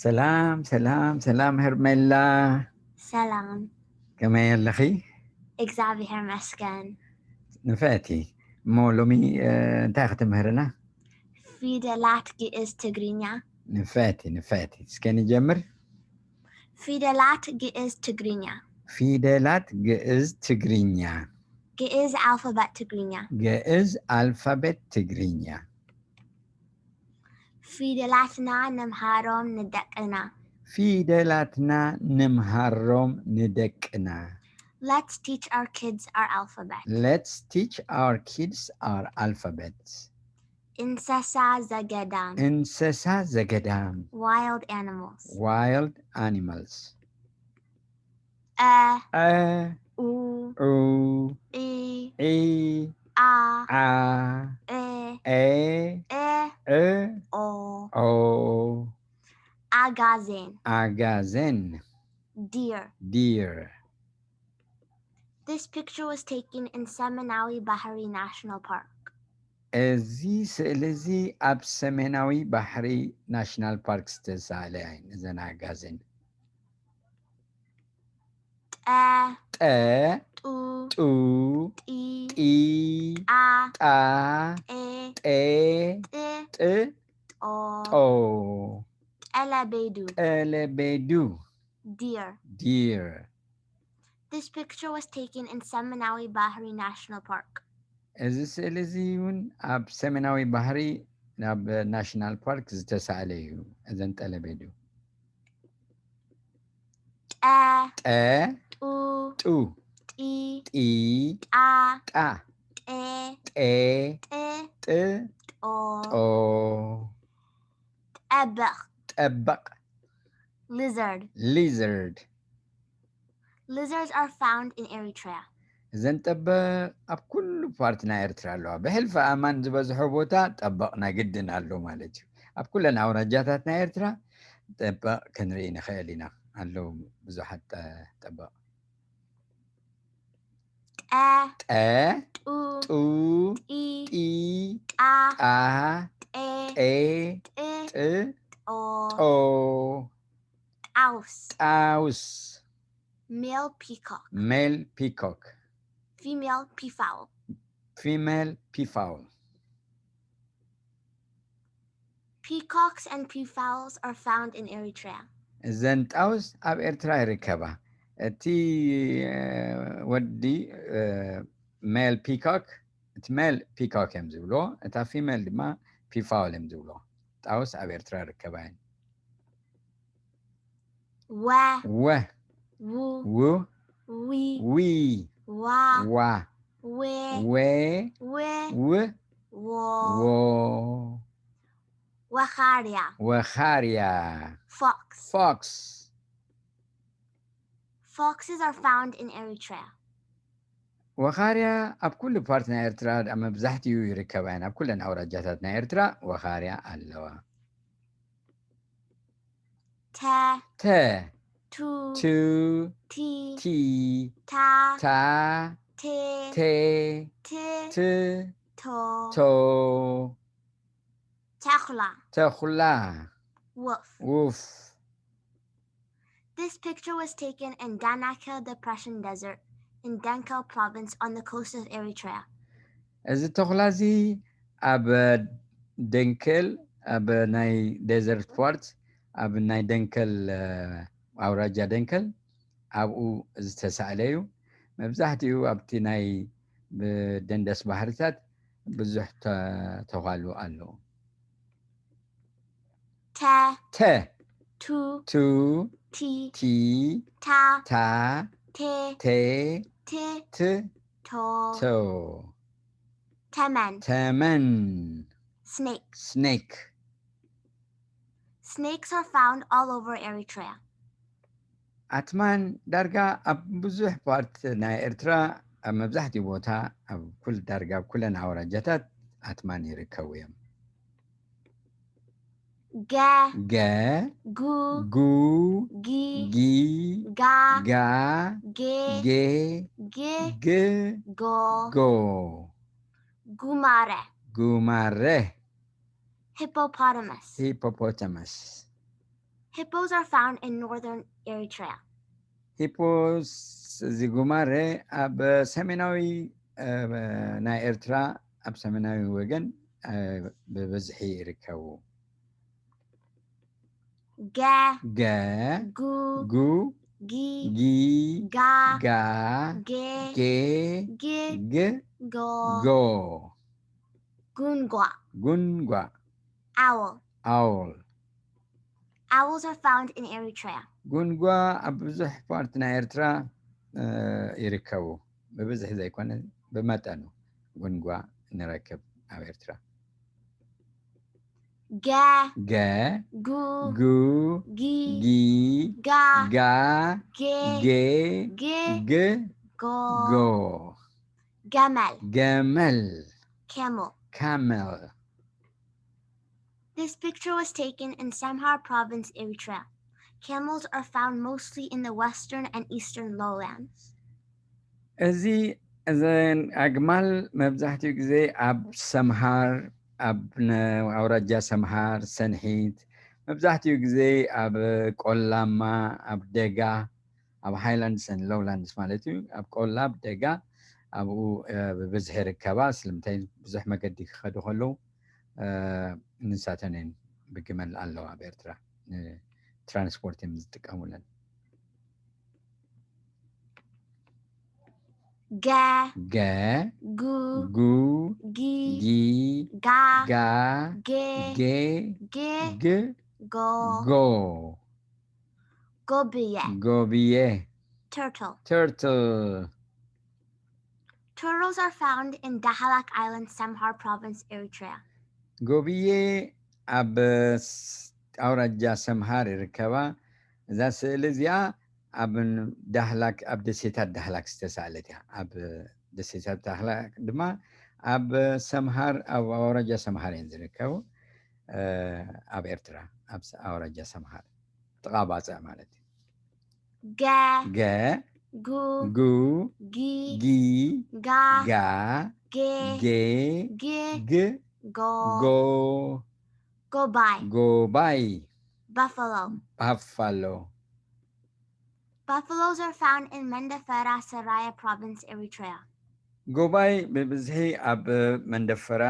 ሰላም ሰላም ሰላም ሄርሜላ፣ ሰላም፣ ከመይ ኣለኺ? እግዚኣብሔር ይመስገን። ንፈቲ እሞ ሎሚ እንታይ ክትምህርና? ፊደላት ግእዝ ትግርኛ። ንፈቲ ንፈቲ እስከ ንጀምር። ፊደላት ግእዝ ትግርኛ። ፊደላት ግእዝ ትግርኛ። ግእዝ ኣልፋበት ትግርኛ። ግእዝ ኣልፋበት ትግርኛ። ፊደላትና ንምሃሮም ንደቅና። ፊደላትና ንምሃሮም ንደቅና። Let's teach our kids our alphabet. Let's teach our kids our alphabet. እንስሳ ዘገዳም። እንስሳ ዘገዳም። Wild animals. Wild animals. እ፣ እ፣ ኡ፣ ኡ፣ ኢ፣ ዒ፣ ኣ፣ ዓ፣ እ፣ ኤ፣ እ፣ እ፣ ኦ። ኦ። ኣጋዜን። ኣጋዜን። Deer. Deer. This picture was taken in ሰሜናዊ ባሕሪ ናሽናል ፓርክ። እዚ ስእሊ እዚ ኣብ ሰሜናዊ ባሕሪ ናሽናል ፓርክ ዝተሳእለ እየን እዘን ኣጋዜን። ጠ፣ ጠ፣ ጡ፣ ጡ፣ ጢ፣ ጢ፣ ጣ፣ ጣ፣ ጤ፣ ጤ፣ ጥ፣ ጥ፣ ጦ። ጦ። ጠለቤዱ። ጠለቤዱ። Deer. Deer. This picture was taken in ሰሜናዊ ባሕሪ ናሽናል ፓርክ። እዚ ስእሊ እዚ እውን ኣብ ሰሜናዊ ባሕሪ ናብ ናሽናል ፓርክ ዝተሳእለ እዩ። እዘን ጠለቤዱ። ጠ፣ ጠ፣ ጡ፣ ጡ፣ ጢ፣ ጢ፣ ጣ፣ ጣ፣ ጤ፣ ጤ፣ ጥ፣ ጥ፣ ጦ። ጦ። ጠበቕ። ጠበቕ። Lizard. Lizard. Lizards are found in Eritrea. እዘን ጠበቕ ኣብ ኩሉ ፓርት ናይ ኤርትራ ኣለዋ። ብሕልፊ ኣማን ዝበዝሖ ቦታ ጠበቕ ናይ ግድን ኣሎ ማለት እዩ። ኣብ ኩለን ኣውራጃታት ናይ ኤርትራ ጠበቕ ክንርኢ ንኽእል ኢና። ኣለዉ ብዙሓት ጠ-፣ ጠበቕ። ጠ፣ ጠ፣ ጡ፣ ጡ፣ ጢ፣ ጢ፣ ጣ፣ ጣ፣ ጤ፣ ጤ፣ ጥ፣ ጥ፣ ጦ። ጦ። ጣውስ። ጣውስ። Male peacock. Male peacock. Female peafowl. Female peafowl. Peacocks and peafowls are found in Eritrea. እዘን ጣውስ ኣብ ኤርትራ ይርከባ። እቲ እ፣ ወዲ ሜል ፒኮክ፣ እቲ ሜል ፒኮክ እዮም ዝብልዎ፣ እታ ፊሜል ድማ ፒፋውል እዮም ዝብልዎ። ጣውስ ኣብ ኤርትራ ይርከባ እየን። ወ፣ ወ፣ ው፣ ው፣ ዊ፣ ዊ፣ ዋ፣ ዋ፣ ዌ፣ ዌ፣ ው፣ ው፣ ዎ። ዎ። ወኻርያ። ወኻርያ። Fox. ፎክስ። Foxes are found in Eritrea. ወኻርያ ኣብ ኩሉ ፓርት ናይ ኤርትራ ኣብ መብዛሕትኡ ይርከባ እየን። ኣብ ኩለን ኣውራጃታት ናይ ኤርትራ ወኻርያ ኣለዋ። ተ፣ ተ፣ ቱ፣ ቱ፣ ቲ፣ ቲ፣ ታ፣ ታ፣ ቴ፣ ቴ፣ ት፣ ት፣ ቶ። ቶ። ተኹላ። ተኹላ። Wolf. ውፍ። This picture was taken in Danakil Depression Desert in Denkel province on the coast of Eritrea. እዚ ተኹላ እዚ ኣብ ደንከል፣ ኣብ ናይ ዴዘርት ፓርት፣ ኣብ ናይ ደንከል እ፣ ኣውራጃ ደንከል ኣብኡ ዝተሳእለ እዩ። መብዛሕትኡ ኣብቲ ናይ ብ-፣ ደንደስ ባሕርታት ብዙሕ ተ-፣ ተዃሉ ኣለዉ። ተ፣ ተ፣ ቱ፣ ቱ፣ ቲ፣ ቲ፣ ታ፣ ታ፣ ቴ፣ ቴ፣ ት፣ ት፣ ቶ። ቶ። ተመን። ተመን። Snake. ስኔክ። Snakes are found all over Eritrea. ኣትማን ዳርጋ ኣብ ብዙሕ ፓርት ናይ ኤርትራ፣ ኣብ መብዛሕትኡ ቦታ፣ ኣብ ኩል፣ ዳርጋ ኣብ ኩለን ኣውራጃታት ኣትማን ይርከቡ እዮም። ገ፣ ገ፣ ጉ፣ ጉ፣ ጊ፣ ጊ፣ ጋ፣ ጋ፣ ጌ፣ ጌ፣ ግ፣ ግ፣ ጎ። ጎ። ጉማረ። ጉማረ። Hippopotamus. ሂፖፖታመስ። Hippos are found in northern Eritrea. Hippos እዚ ጉማረ ኣብ ሰሜናዊ ናይ ኤርትራ ኣብ ሰሜናዊ ወገን ብብዝሒ ይርከቡ። ገ ገ ጉ ጉ ጊ ጊ ጋ ጋ ጌ ጌ ግ ግ ጎ ጎ ጉንጓ ጉንጓ owl. owl Owls are found in Eritrea. ጉንጓ ኣብ ብዙሕ ፓርት ናይ ኤርትራ ይርከቡ። ብብዝሒ ዘይኮነ ብመጠኑ ጉንጓ ንረክብ ኣብ ኤርትራ። ገ ገ ጉ ጉ ጊ ጊ ጋ ጋ ጌ ጌ ግ ግ ጎ ጎ ገመል ገመል camel. camel This picture was taken in Samhar province, Eritrea. Camels are found mostly in the western and eastern lowlands. እዚ እዘን ኣግማል መብዛሕትኡ ግዜ ኣብ ሰምሃር ኣብ ኣውራጃ ሰምሃር ሰንሒት መብዛሕትኡ ግዜ ኣብ ቆላማ ኣብ ደጋ ኣብ highlands and lowlands ማለት እዩ። ኣብ ቆላ ኣብ ደጋ ኣብኡ ብብዝሒ ርከባ። ስለምንታይ ብዙሕ መገዲ ክኸዱ ከለዉ ንሳተን እየን ብግመል ኣለዋ ኣብ ኤርትራ ትራንስፖርት እዮም ዝጥቀሙለን። ገ ገ ጉ ጉ ጊ ጊ ጋ ጋ ጌ ጌ ግ ግ ጎ ጎ ጎብየ ጎብየ turtle. turtle Turtles are found in Dahlak Island, Samhar province, Eritrea. ጎብየ ኣብ ኣውራጃ ሰምሃር ይርከባ። እዛ ስእሊ እዚኣ ኣብ ዳህላክ ኣብ ደሴታት ዳህላክ ዝተሳእለት እያ። ኣብ ደሴታት ዳህላክ ድማ ኣብ ሰምሃር ኣብ ኣውራጃ ሰምሃር እየን ዝርከቡ። ኣብ ኤርትራ ኣብ ኣውራጃ ሰምሃር ጥቓ ባፅዕ ማለት እዩ። ገ ገ ጉ ጉ ጊ ጊ ጋ ጋ ጌ ጌ ግ ግ ጎ ጎ ጎባይ ጎባይ buffalo. ባፋሎ Buffaloes are found in Mandafara, Seraya province, Eritrea. ጎባይ ብብዝሒ ኣብ መንደፈራ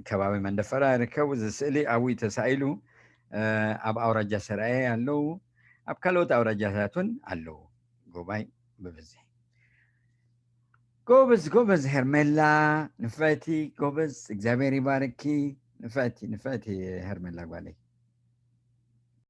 ከባቢ መንደፈራ ይርከቡ። እዚ ስእሊ ኣብኡ ተሳኢሉ ኣብ ኣውራጃ ሰራየ ኣለዉ። ኣብ ካልኦት ኣውራጃታት እውን ኣለዉ። ጎባይ ብብዝሒ ጎበዝ ጎበዝ ሄርሜላ ንፈቲ ጎበዝ እግዚኣብሔር ይባርኪ። ንፈቲ ንፈቲ ሄርሜላ ጓለይ